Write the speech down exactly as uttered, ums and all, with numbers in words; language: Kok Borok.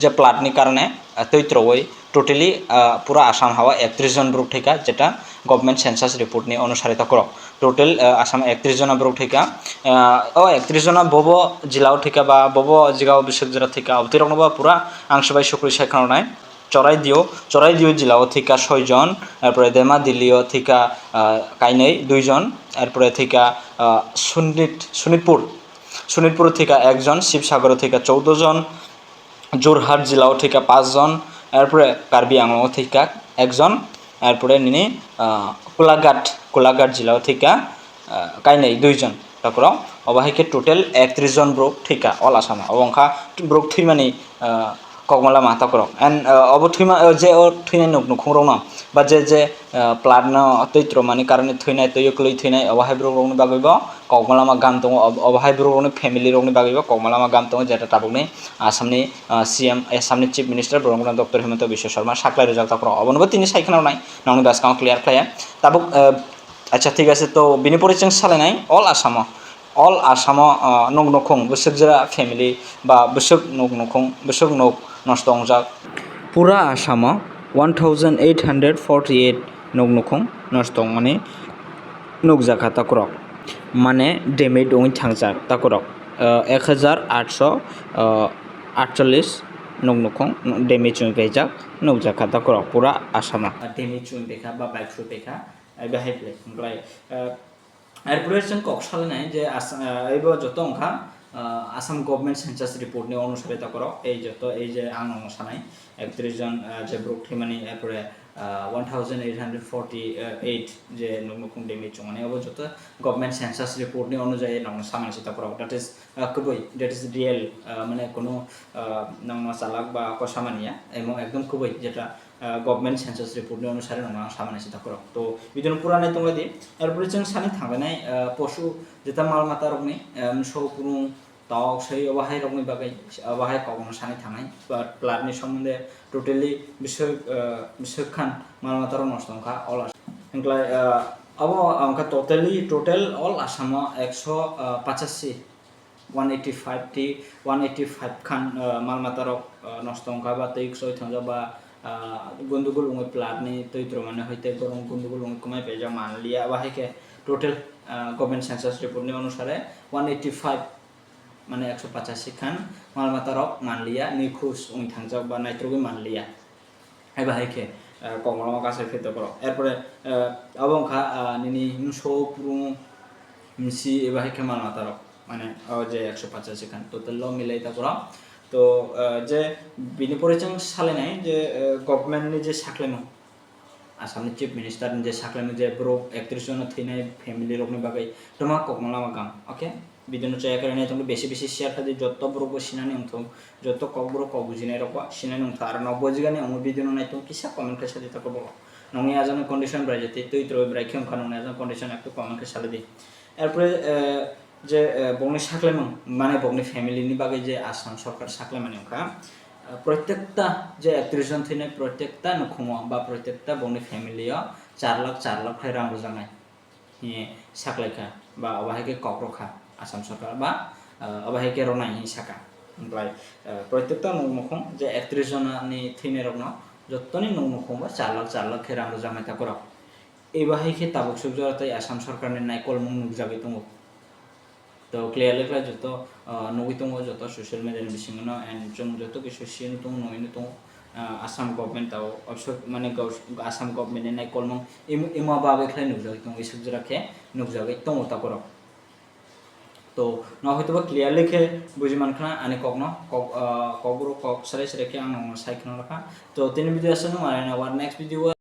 je flood ni karone, ah, twi trowi totally, ah, pura Assam hao ektris jon borok thwikha, jeta government census report ni onusare tokrok. Total, ah, Assam ektris jona borok thwikha. Ah, o ektris jona bobo jilao thwikha ba bobo jigao biswk jora thwikha, abotwi rokno ba pura ang swbai sukri sai khwnanai. Choraidio, Choraidio jilao thwikha soi jon, erpore Dema Dilio thwikha, ah, kainwi dui jon, erpore thwikha, ah, Sunit-, Sunitpur, Sunitpur thwikha ek jon, Sibsagoro thwikha choudo jon, Jorhat jilao thwikha paanch jon, erpore Karbi Anglongo thwikha ek jon, erpore nini, ah, Kolaghat, Kolaghat jilao thwikha, ah, kainwi dui jon tokrok. Obo hai khe total ektris jon borok thwikha all Assam o. Obo wngkha borok thwimani, ah, kokma lama tokrok. And, ah, obo thwima, ah, je o thwinai nuk nukhungrokno ba je je, ah, flood no twi twrwmani karone thwinai, twi kwlwi thwinai, obo hai borok rokni bagwi bo kokma lama gam tongo, ob-, obo hai borok rokni family rokni bagwi bo kokma lama gam tongo, jeta tabukni Assam ni, ah, C M, Assam ni Chief Minister borok wngkha Doctor Himanta Biswa Sarma saklai rijak tokrok. Obono bo tini sai khwnanai, nokni bwskango clear khlaiya. Tabuk, ah, acha thik ase, to bini pore chwng salainai all Assam o. All Assam o, ah, nuk nukhung bwswk jora family ba bwswk nuk nukhung, bwswk nuk nosto wngjak. Pura Assam o one thousand eight hundred forty eight nuk nukhung nosto wngmani nukjakha tokrok. Mane damage wngwi thangjak tokrok. Ah, ek hajar atsho, ah, atchollis nuk nukhung damage wngwi paijak nukjakha tokrok pura Assam o. Damage wngwi paikha ba bai khurui paikha, ai bahai belai, belai, ah, Erpore chwng kok salinai je As-, ah, ebo joto wngkha, ah, Assam Government Census Report ni onusare tokrok, ei joto ei je ang nokno sanai, ektris jon, ah, je borok thwimani, erpore, ah, one thousand eight hundred forty eight je nuk nukhung damage wngmani, obo joto Government Census Report ni onujai nokno samani se tokrok, that is, ah, kwbwi, that is real, ah, mane kunu, ah, nokno chalak ba kosa manya, emon ekdom kwbwi jeta ah, Government Census Report ni onusare nokno ang samani se tokrok. To video no pura nai tonglaidi. Erpore chwng sani thanglainai, ah, posu jeta mal mata rokni, ah, mso, kurung, tok, soi, obo hai rokni bagwi, obo hai kokno sani thangnai. But flood ni sombonde totally biswk, ah, biswk khan mal mata rok nosto wngkha all Assam. Hwnkhlai, ah, obo wngkha totally, total all Assam o ekso, ah, pachasi, one eighty five ti, one eighty five khan, ah, mal mata rok, ah, nosto wngkha ba twi kwsoi thangjak ba, ah, gundugul wngwi flood ni twi twrwmani hoite borok gundugul wngwi kwmai paijak manliya, abo hai khe total, ah, Government Census Report ni onusare one eighty five, mane ekso pachasi khan mal mata rok manliya, nikhoj wngwi thangjak ba naitrogwi manliya. Hai bahai khe, ah, kokmolama kasai khe tokrok. Erpore, ah, abo wngkha, ah, nini mso, kurung, msi, eba hai khe mal mata rok. Mane, o je ekso pachasi khan, total lo milai tokrok. To, ah, je bini pore chwng salainai je, ah, government ni je saklaimung, Assam ni Chief Minister ni je saklaimung je borok ektris jono thwinai family rokni bagwi twma kokmolama gam. Okay? Video no chaya khe naitong besi besi share khlai di, joto borok bo sinani wngthok, joto kokborok kok bujinai rok bo sinani wngthok. Aro nok bojigani omo video no naitong kisa comment khe sadi tako borok. Nongni ajani condition bwrai jati twi twi bwrai khe wngkha, nongni ajani condition ektu comment khe salai di. Erpore, eh, je, eh, bongni saklaimung, mane bongni family ni bagwi je Assam sorkar saklaimani wngkha, eh, protekta je ektris jon thwinai protekta nukhungo ba protekta bongni family o char lakh, char lakh khai rang rwjaknai. Hiye saklaikha ba obo hai khe kok rwkha Assam sorkar ba, ah, obo hai khe rwnai hinwi sakha. Hwnkhlai, ah, protekta nuk nukhung je ektris jona ni thwinai rokno jottoni nuk nukhung ba char lakh char lakh khe rang rwjaknai takhorok. Ebo hai khe tabuk suk jora tei Assam sorkar ni naikolmung nukjagwi tongo. To clearly khlai joto, ah, nugwi tongo joto social media ni bisingo no, and chwng joto kisa sino tongo, nugwi no tongo, ah, Assam government tao, obso mane gau-, Assam government ni naikolmung imo, imo bagwi khlai nukjagwi tongo, isuk jora khe nukjagwi tongo takhorok. To no hoito ba clearly khe buji mankha ani kokno, kok, ah, kokborok kok sere sere khe ang nokno sai khna lakha. To tini video aswk no, mane war next video o